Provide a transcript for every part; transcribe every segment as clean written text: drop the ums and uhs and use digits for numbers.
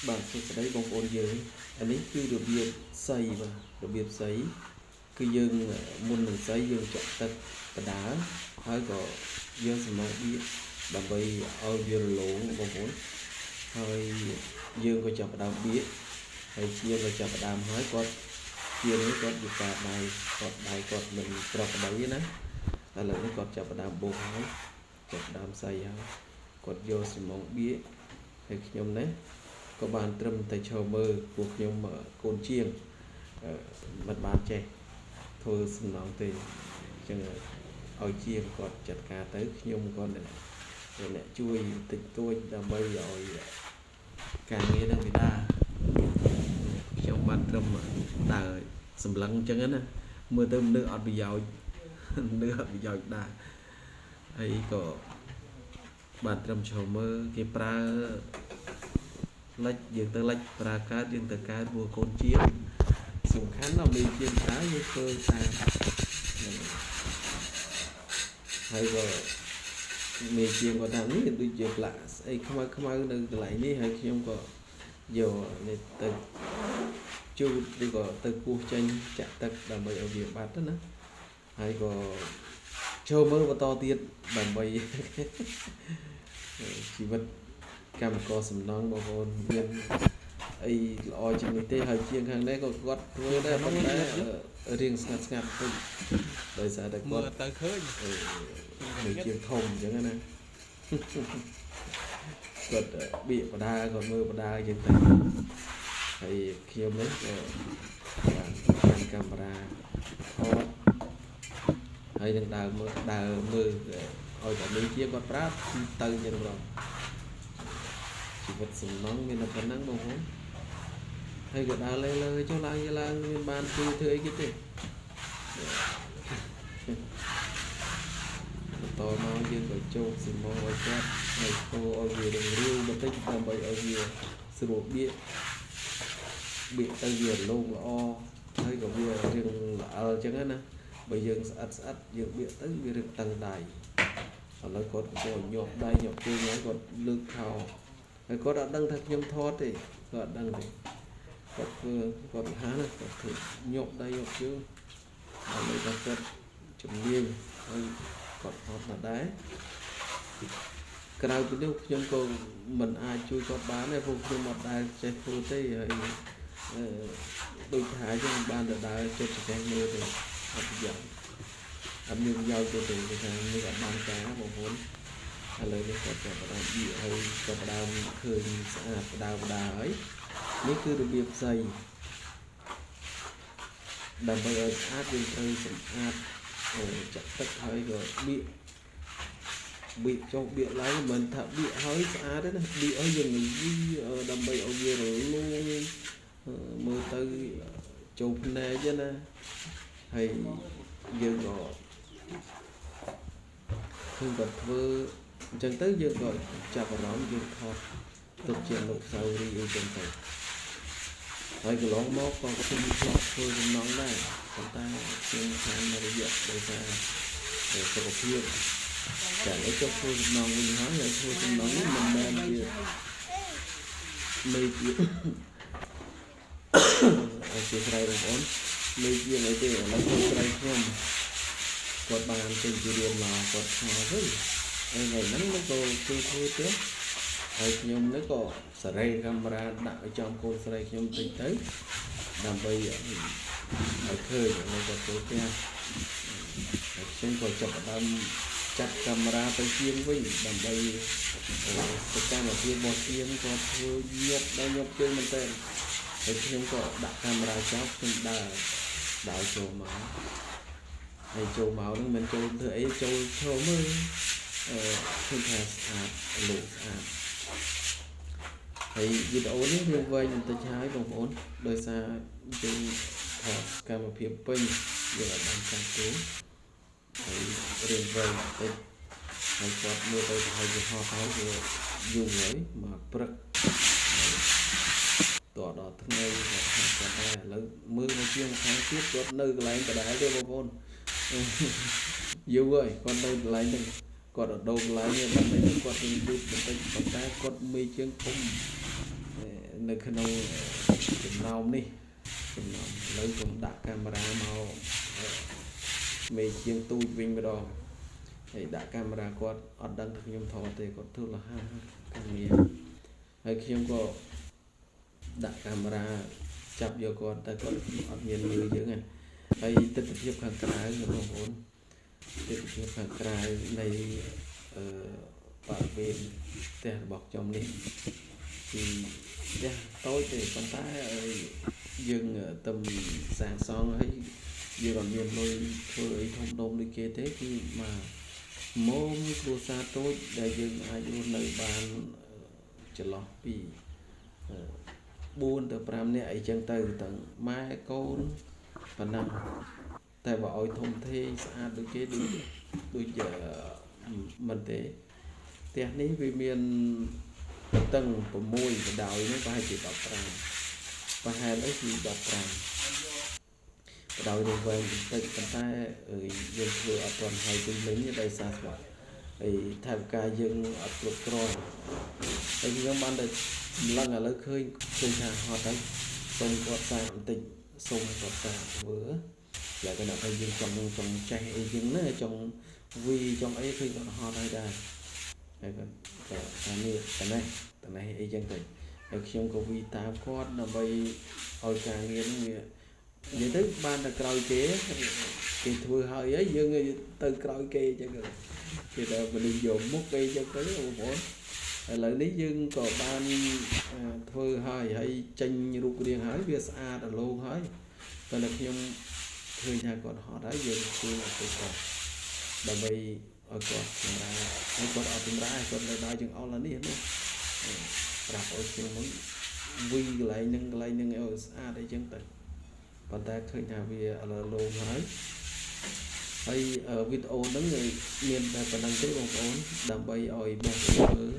បាទសួស្តីបងប្អូនយើងអានេះគឺរបៀបសីបាទរបៀបសីគឺយើងមុននឹងសីយើងចាក់ទឹកបដាហើយក៏យើងសំណងបៀកដើម្បីឲ្យវារលោងបងប្អូនហើយយើងក៏ចាប់ផ្ដើមបៀកហើយជាងក៏ចាប់ផ្ដើមហើយគាត់ជាងនេះគាត់យកាដៃគាត់ដៃគាត់មិនប្រក្រតីណាឥឡូវនេះគាត់ចាប់ផ្ដើមបោកហើយចាប់ផ្ដើមសីហើយគាត់យកសំណងបៀកហើយខ្ញុំនេះក៏បានត្រឹមតែឈរមើលពួកខ្ញុំកូនជាងមិនបានចេះធ្វើសំណងទេអញ្ចឹងឲ្យជាងគាត់ចាត់ការទៅខ្ញុំក៏អ្នកជួយតិចតួចដើម្បីឲ្យការងារនឹងវាដើរខ្ញុំបានត្រឹមដើរសម្លឹងអញ្ចឹងណាមើលទៅមនុស្សអត់ប្រយោជន៍មនុស្សអត់ប្រយោជន៍ដែរហើយក៏បានត្រឹមឈរមើលគេប្រើលិចយើងទៅលិចប្រើកើតយើងទៅកើតព្រោះកូនជាងសំខាន់ដល់មេជាងតើយើងធ្វើតាមហើយក៏មេជាងគាត់ថានេះដូចជាផ្លាក់ស្អីខ្មៅខ្មៅនៅកន្លែងនេះហើយខ្ញុំក៏យកនេះទៅជូតឬក៏ទៅគោះចេញចាក់ទឹកដើម្បីឲ្យវាបាត់ទៅណាហើយក៏ចូលមើលបន្តទៀតដើម្បីជីវិតកម្មករសំណងបងប្អូនមានអីល្អជាងនេះទេហើយជាងខាងនេះក៏គាត់ធ្វើដែរប៉ុន្តែរៀងស្ងាត់ស្ងាត់តិចដោយសារតែ មើ គាត់ លទៅឃើញ នៅជាងធំអញ្ចឹងណាគាត់បៀកបដាគាត់មើលបដាអញ្ចឹងទៅហើយខ្ញុំនេះក៏បានកាន់កាមេរ៉ាថតហើយនឹងដើរមើលដើរមើលឲ្យតែនេះជាគាត់ប្រាប់ទៅអញ្ចឹងម្ដងជីវិតសំណងមានតែប៉ុណ្្នឹងបងប្អូនហើយក៏ដើរលេលើចុះឡើងឡើងមានបានជួយធ្វើអីគេទេបន្តមកយើងក៏ចូលស៊ីម៉ងឲ្យគាត់ហើយធ្វើឲ្យវារាវបន្តិចដើម្បីឲ្យវាស្រួលបៀកបៀកទៅវារលោងល្អហើយក៏វារៀងល្អិលអញ្ចឹងណាបើយើងស្អិតស្អិតយើងបៀកទៅវារៀងតឹងដៃឥឡូវគាត់កំពុងញាប់ដៃញាប់ជើងហើយគាត់លើកខោហើយគាត់អត់ដឹងថាខ្ញុំថតទេគាត់អត់ដឹងទេគាត់ធ្វើគាត់លះណាគាត់ធ្វើញាប់ដៃញាប់ជើងឥឡូវគាត់ជំនាញហើយគាត់ថតមកដែរក្រៅពីនេះខ្ញុំក៏មិនអាចជួយគាត់បានដែរព្រោះខ្ញុំអត់ដែលចេះធ្វើទេហើយដូចថាយើងបានទៅដើរចុចចកេះមើលទេអត់ប្រយោជន៍អត់មានប្រយោជន៍ទេគេថានេះអត់បានការបងប្អូនឥឡូវនេះគាត់ចាប់ផ្ដើមបៀកហើយក៏ផ្ដើមឃើញស្អាតបដាបដាហើយនេះគឺរបៀបសីដើម្បីឲ្យស្អាតយើងត្រូវសម្អាតចាក់ទឹកហើយក៏បៀកបៀកចុះបៀកឡើងមិនថាបៀកហើយស្អាតទេណាបៀកហើយយើងនិយាយដើម្បីឲ្យវារលោងមើលទៅចូលភ្នែកណាហើយយើងក៏ឃើញគាត់ធ្វើអញ្ចឹងទៅយើងក៏ចាប់អារម្មណ៍យើងថតទុកជាអនុស្សាវរីយ៍អីចឹងទៅហើយកន្លងមកក៏ខ្ញុំធ្លាប់ធ្វើសំណងដែរប៉ុន្តែខ្ញុំខានមួយរយៈដោយសារសុខភាពតែឥឡូវចុះធ្វើសំណងវិញហើយហើយធ្វើសំណងនេះមិនមែនជាមេជាអធិស្ឋានបងប្អូនមេជាអីទេឥឡូវខ្ញុំស្រីខ្ញុំគាត់បានចេញពីរៀនមកគាត់ឆ្ងល់វិញហើយថ្ងៃហ្នឹងមកក៏គឺធ្វើទេហើយខ្ញុំនេះក៏សេរីកាមេរ៉ាដាក់ឲ្យចំកូនស្រីខ្ញុំតិចទៅដើម្បីឲ្យឃើញនៅគាត់ចូលផ្ទះហើយខ្ញុំក៏ចាប់ផ្ដើមចាត់កាមេរ៉ាទៅជាងវិញដើម្បីសកម្មភាពរបស់ជាងគាត់ធ្វើញាប់ដល់ញាប់ជើងមែនតើហើយខ្ញុំក៏ដាក់កាមេរ៉ាចោលខ្ញុំដើរដើរចូលមកហើយចូលមកហ្នឹងមិនចូលធ្វើអីចូលឈរមើលឃើញថាស្អាតលោកស្អាតហើយវីដេអូនេះវាវែងបន្តិចហើយបងប្អូនដោយសារយើងថតសកម្មភាពពេញយើងអត់បានចាប់ទេហើយរឿងវែងបន្តិចហើយគាត់មើលទៅប្រហែលជាហត់ហើយវាយូរហើយមកព្រឹកតដល់ថ្ងៃគាត់ថាគាត់ដែរឥឡូវមើលមកជាងខាងទៀតគាត់នៅកន្លែងដដែលទេបងប្អូនយូរហើយគាត់នៅកន្លែងហ្នឹងគាត់អត់ដូរកន្លែងទេបានន័យថាគាត់នឹងយឺតបន្តិចប៉ុន្តែគាត់មេជាងធំ នៅក្នុងចំណោមនេះចំណោមឥឡូវខ្ញុំដាក់កាមេរ៉ាមកមេជាងទូចវិញម្ដងហើយដាក់កាមេរ៉ាគាត់អត់ដឹងថាខ្ញុំថតទេគាត់ធ្វើលះការងារហើយខ្ញុំក៏ដាក់កាមេរ៉ាចាប់យកគាត់តែគាត់អត់មានមើលយើងទេហើយទិដ្ឋភាពខាងក្រៅបងប្អូនទិដ្ឋភាពខាងក្រៅនៃអឺបរិវេណផ្ទះរបស់ខ្ញុំនេះគឺផ្ទះតូចទេប៉ុន្តែយើងទំសាងសង់ហើយយើងអត់មានលុយធ្វើអីធំដុំដូចគេទេគឺមកមុំគ្រួសារតូចដែលយើងអាចរស់នៅបានចន្លោះពី4ទៅ5នាក់អីចឹងទៅទាំងម៉ែកូនប៉ុណ្ណឹងតែបើឲ្យធំធេងស្អាតដូចគេដូចមិនទេផ្ទះនេះវាមានតឹង6បដោយនេះប្រហែលជា15ប្រហែលអីគឺ15បដោយរវែងបន្តិចប៉ុន្តែយើងធ្វើអត់ទាន់ហើយពេញលេញដោយសារស្វាហើយថវិកាយើងអត់គ្រប់គ្រាន់ហើយខ្ញុំបានតែសម្លឹងឥឡូវឃើញថាហត់ហើយសុំគាត់សាកបន្តិចសុំគាត់សាកធ្វើលក្ខណៈថាយើងចង់ចេះអីចឹងណាចង់វីចង់អីឃើញគាត់ហត់ហើយដែរហើយគាត់ថានេះតនេះអីចឹងទៅហើយខ្ញុំក៏វីតាមគាត់ដើម្បីឲ្យការងារហ្នឹងវានិយាយទៅបានតែក្រោយគេគេធ្វើហើយហើយយើងទៅក្រោយគេចឹងគេថាមនុស្សយកមុខអីចឹងទៅបងប្អូនឥឡូវនេះយើងក៏បានធ្វើហើយហើយចេញរូបរាងហើយវាស្អាតរលោងហើយតែខ្ញុំឃើញថាគាត់ហត់ហើយយើងជួយឲ្យគាត់ដើម្បីឲ្យគាត់សម្រាកហើយគាត់អត់សម្រាកគាត់នៅដល់ចង្អុលនេះនោះប្រាប់ឲ្យខ្ញុំហ្នឹងវីកន្លែងហ្នឹងឲ្យស្អាតអីចឹងទៅប៉ុន្តែឃើញថាវាឥឡូវលោងហើយហើយវីដេអូហ្នឹងមានតែប៉ុណ្្នឹងទេបងប្អូនដើម្បីឲ្យបងប្អូនមើល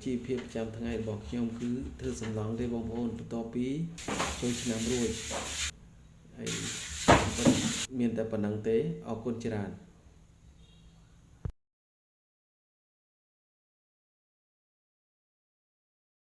ជីវភាពប្រចាំថ្ងៃរបស់ខ្ញុំគឺធ្វើសំណង់ទេបងប្អូនបន្ទាប់ពីចូលឆ្នាំរួចហើយមានតែប៉ុណ្្នឹងទេអរគុណច្រើន។